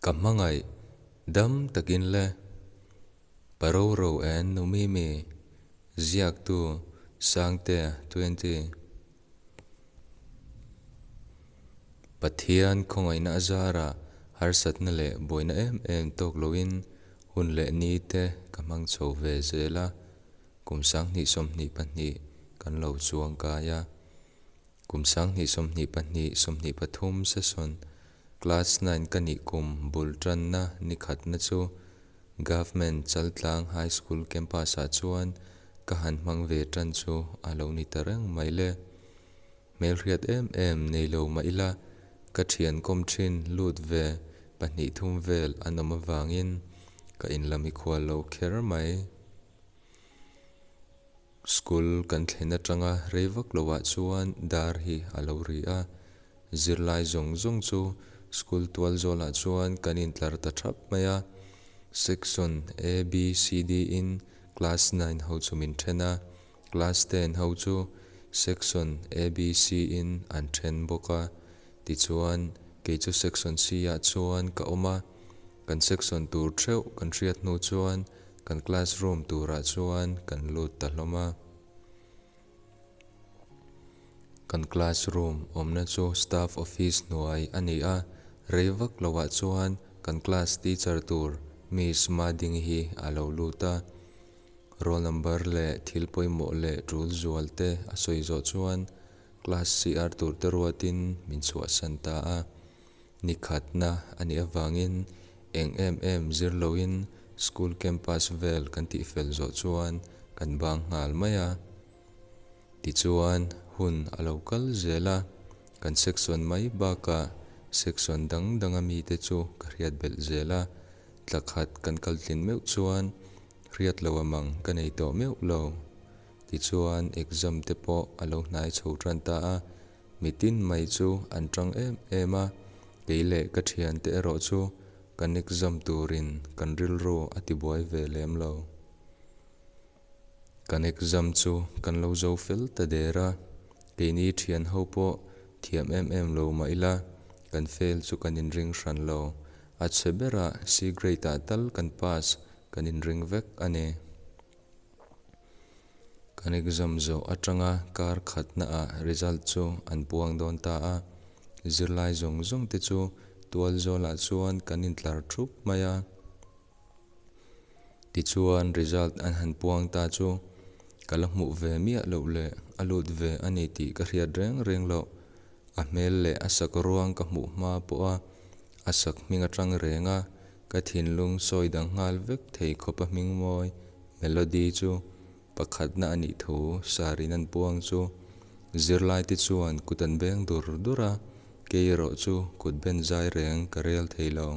Ka hmangaih dam takin le. Paroro and Numimi, Ziaktu, Sangtea, 20. Pathian khawngaihna azara harsatna leh buaina em em tawk loin hun leh ni te ka hmang chho ve zel a, kum 2022 kan lo chuang kai a. Kum 2022 23 session class 9 ka nih kum bul tanna ni khatna chu Government Chaltlang High School campus ah chuan ka han hmang ve tan chu a lo ni ta reng mai le. Hmelhriat em em nei lo mah ila ka thian kawm thin lut ve pahnih thum vel an awm avangin ka inla mikhual lo kher mai. School kan thlen atanga rei vak lovah chuan dar hi a lo ri a, zirlai zawng zawng chu school tual zawlah chuan kan intlar ta thap mai a. Section A, B, C, D in class 9 ho chu min then a, class 10 ho chu section A, B, C in an then bawk a. Tichuan kei chu section C ah chuan ka awm a, kan section tur theuh kan hriat hnu chuan kan classroom turah chuan kan lut ta hlawm a. Kan classroom awmna chu staff office hnuai a ni a, rei vak lovah chuan kan class teacher tur Miss Madingi hi a lo lut a. Roll number leh thil pawimawh leh tul zual te a sawi zawh chuan class CR tur te ruatin min chhuahsan ta a. Ni khatna a nih avangin eng em em zir loin school campus vel kan tihfel zawh chuan kan bang nghal mai a. Tichuan hun a lo kal zel a, kan section mai bakah section dang danga mite chu ka hriat belh zel a. Thla khat kan kal tlin meuh chuan hriat lo amang ka nei tawh meuh lo. Tichuan exam te pawh a lo hnai chho tan ta a, mitin mai chu an tang em em a, kei leh ka thiante erawh chu kan exam turin kan rilru a tibuai ve lem lo. Kan exam chu kan lo zo fel ta der a, keini thian ho pawh thiam em em lo mah ila kan fail chu kan inring hran lo. A chhe berah C grade ah tal kan pass kan inring vek a ni. Kan exam zawh atanga kar khatna ah result chu an puang dawn ta a, zirlai zawng zawng te chu tual zawlah chuan kan intlar thup mai a. Tichuan result an han puang ta chu ka la hmuh ve miah loh leh a lut ve a ni tih ka hriat reng reng loh. A hmel leh a sak ruang ka hmuh hma pawh a, a sak hming atang reng a, ka thinlung sawi dang nghal vek thei khawp a hming mawi Melody chu pakhatna a nih thu sarin an puang chu zirlai te chuan kut an beng dur dur a, kei erawh chu kut ben zai reng ka rel thei lo.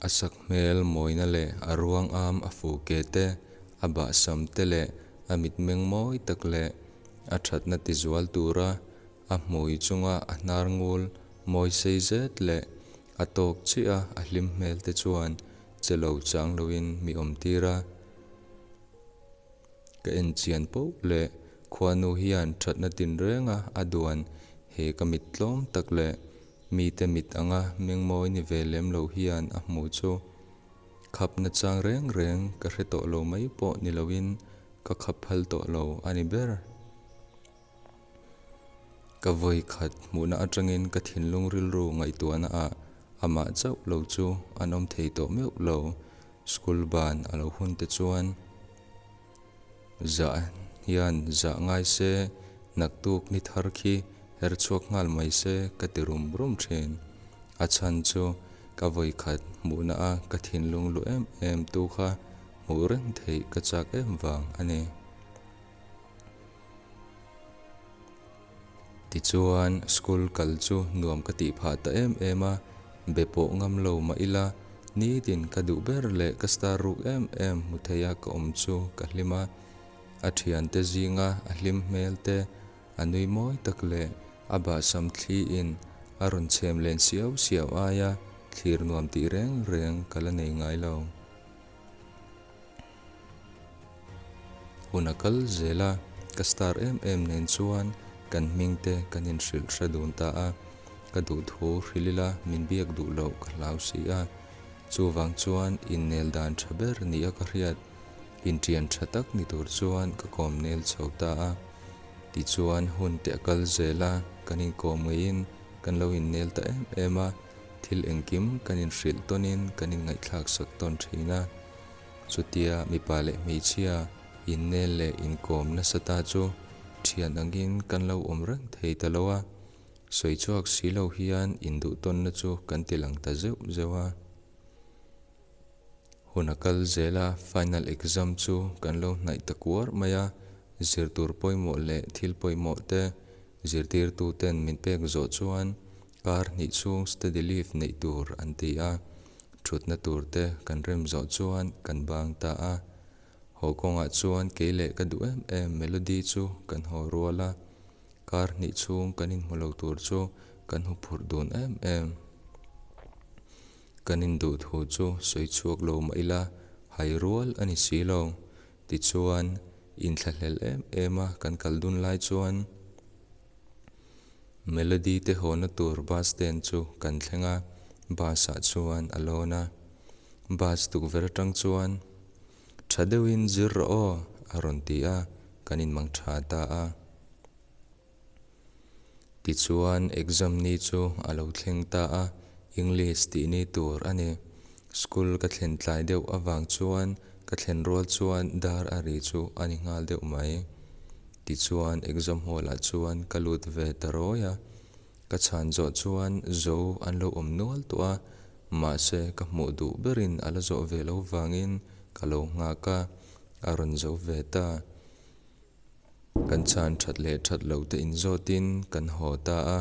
A sak hmel mawina leh a ruang am a fu ke te, a bahsam te leh a mitmeng mawi tak leh a thatna tizual tura a hmui chunga a hnar ngul mawi sei zet leh a tawk chiah a a hlim hmel te chuan che lo chang loin mi awm tir a. Ka en chian poh leh khuanu hian thatna tinrenga a duan he ka mit tlawm tak leh mite mit anga mengmawi ni ve lem lo hian a hmu chu khapna chang reng reng ka hre tawh lo mai pawh ni loin ka khap phal tawh lo a ni ber. Ka vawi khat hmuhna atangin ka thinlung rilru ngaihtuahna ah amah chauh lo chu an awm thei tawh meuh lo. School ban a lo hun te chuan zah hian zah ngai se naktuk ni thar khi her chhuak nghal mai se ka ti rum rum thin. A chhan chu ka vawi khat hmuhna a ka thinlung lu em em tu kha hmuh reng theih ka chak em vang a ni. Tichuan school kal chu nuam ka tih phah ta em em a, be pawh ngam lo mah ila nitin ka duh ber leh ka star ruk em em hmu thei a ka awm chu ka hlim a. A thiante zinga a hlim hmel te, a nui mawi tak leh a bahsam thli in a rawn chhem len siau siau aia thlir nuam tih reng reng ka la nei ngai lo. Hun a kal zel a, ka star em em nen chuan kan hming te kan inhrilh hre dun ta a. Ka duh thu hrilh ila min biak duh loh ka hlau si a. Chuvang chuan innel dan tha ber nia ka hriat, inṭian tha tak ni tur chuan ka kawm nel chho ta a. Tichuan hun te a kal zel a, kan inkawm ngeiin kan lo innel ta em em a, thil engkim kan inhrilh tawnin kan inngaihthlak sak tawn thin a. Chutia mipa leh hmeichhia innel leh inkawm nasa ta chu thian angin kan lo awm reng thei ta lo a, sawi chhuak si lo hian induh tawnna chu kan ti lang ta zeuh zeuh a. Hun a kal zel a, final exam chu kan lo hnaih ta kuar mai a, zirtur pawimawh leh thil pawimawh te zirtirtu ten min pek zawh chuan kar hnih chhung study leave neih tur an ti a, thutna tur te kan rem zawh chuan kan bang ta a. Haw kawngah chuan kei leh ka duh em em Melody chu kan haw rual a, kar hnih chhung kan inhmu lo tur chu kan huphurh dun em em. Kan induh thu chu sawi chhuak lo mah ila hai rual a ni si lo. Tichuan, inthlahlel em em a kan kal dun lai chuan Melody te hawna tur bus stand chu kan thleng a, bus ah chuan a lawn a. Bus tukverh atang chuan, Tha deuhin zir rawh aw, a rawn ti a, kan inmang tha ta a. Tichuan exam ni chu a lo thleng ta a, English tih ni tur a ni. School ka thlen tlai deuh avang chuan ka thlen rual chuan dar a ri chu a ni nghal deuh mai. Tichuan exam hall ah chuan ka lut ve ta rawi a, ka chhan zawh chuan zo an lo awm nual tawh a, mahse ka hmuh duh berin a la zawh ve lo vangin ka lo nghak a, a rawn zo ve ta. Kan chhan that leh that lo te inzawtin kan haw ta a,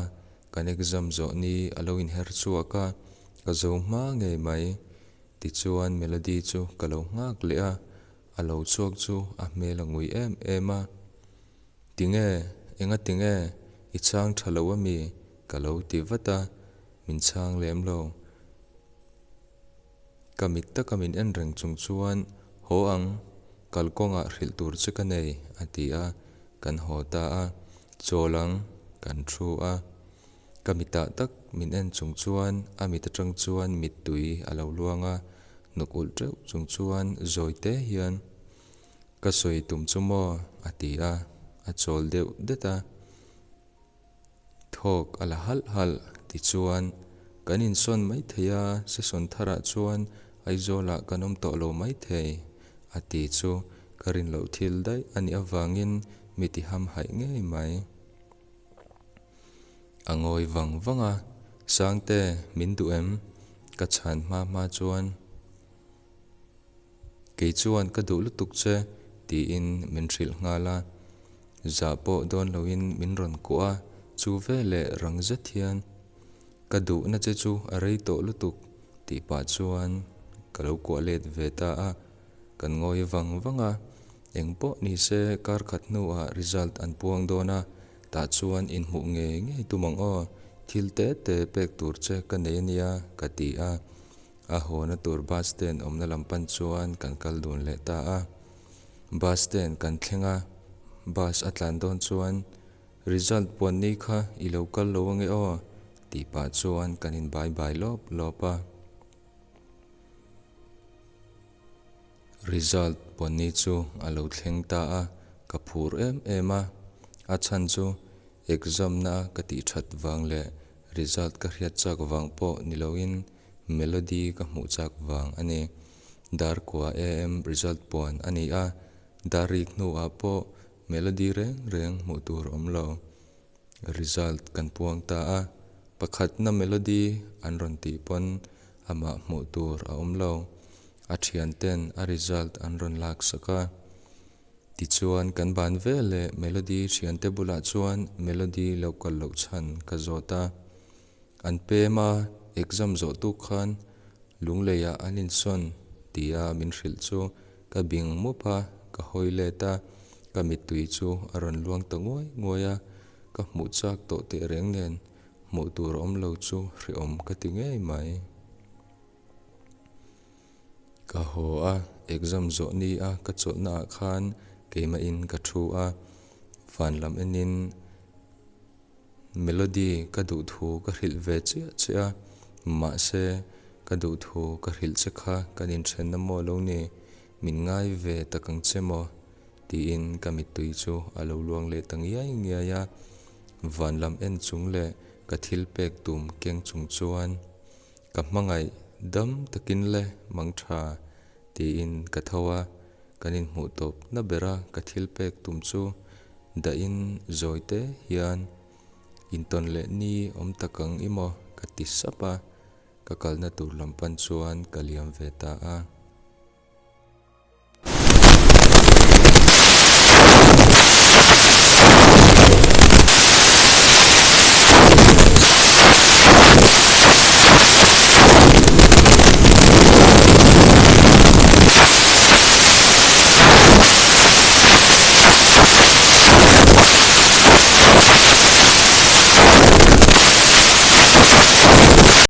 kan exam zawh ni a lo inher chhuak a, ka zo hma ngei mai. Tichuan Melody chu ka lo nghak leh a, a lo chhuak chu a hmel a ngui em em a. Tinge? Enga tinge? I chhang tha lo ami? Ka lo ti vat a, min chhang lem lo. Ka mit taka min en reng chung chuan, Haw ang, kalkawngah hrilh tur che ka nei, a ti a, kan haw ta a, chawl ang, kan thu a. Ka mitah tak min en chung chuan a mit atang chuan mittui a lo luang a, hnuk ulh teuh chung chuan zawi te hian, Ka sawi tum chu maw? a ti a, a chawl deuh det a. Thawk a la halh halh tichuan kan insawn mai thei a, session tharah chuan Aizawlah kan awm tawh lo mai thei a ti chu ka rin loh thil daih a nih avangin mi ti ham haih ngei mai. A ngawi vang vang a, Sangte min duh em? Ka chhan hma hma chuan. Kei chuan ka duh lutuk che tiin min hrilh nghal a, zah pawh dawn loin min rawn kuah a, chu veleh rang zet hian ka duhna che chu a rei tawh lutuk tih pah chuan ka lo kuah let ve ta a, kan ngawi vang vang a, eng pawh ni se kar khat hnuah result an puang dawn a, tah chuan inhmuh ngei ngei tum ang aw, thil te te pek tur che ka nei a nia ka ti a. A hawna tur bus stand awmna lam pan chuan kan kal dun leh ta a. Bus stand kan thleng a, bus a tlan dawn chuan result puan ni kha i lo kal lo ange aw tih pah chuan kan in bye bye lawp lawp a. Result puan ni chu a lo thleng ta a, ka phur em em a. A chhan chu exam na ka tih that vang leh result ka hriat chak vang pawh ni loin Melody ka hmuh chak vang a ni. Darkua AM result puan a ni a, dar rik hnuah pawh Melody reng reng hmuh tur awm lo. Result kan puang ta a, pakhatna Melody an rawn tih pawn amah hmuh tur a awm lo. A thianten a result an rawn laksak a. Tichuan kan ban veleh Melody thiante bulah chuan Melody lo kal loh chhan ka zawt a. An pem a, exam zawh tuk khan Lungleiah an insawn tia min hrilh chu ka bing mup a, ka hawi let a, ka mittui chu a rawn luang ta nguai nguai a, ka hmuh chak tawh teh reng nen hmuh tur awm lo chu hreawm ka ti ngei mai. Ka haw a, exam zawh ni a ka chawlhna ah khan keimah in ka thu a, van lam enin. Melody ka duh thu ka hrilh ve chiah che a, mahse ka duh thu ka hrilh che kha kan inthenna maw lo ni, min ngai ve tak ang che maw? Tiin ka mittui chu a lo luang leh ta ngiai ngiai a. Van lam en chung leh ka thil pek tum keng chung chuan ka hmangaih dam takin le mangtha tiin ka tho a, kan inhmuh tawpna bera ka thil pek tum chu dahin zawi te hian intawn leh ni awm tak ang i maw ka ti sap a, ka kalna tur lam pan chuan ka liam ve ta a.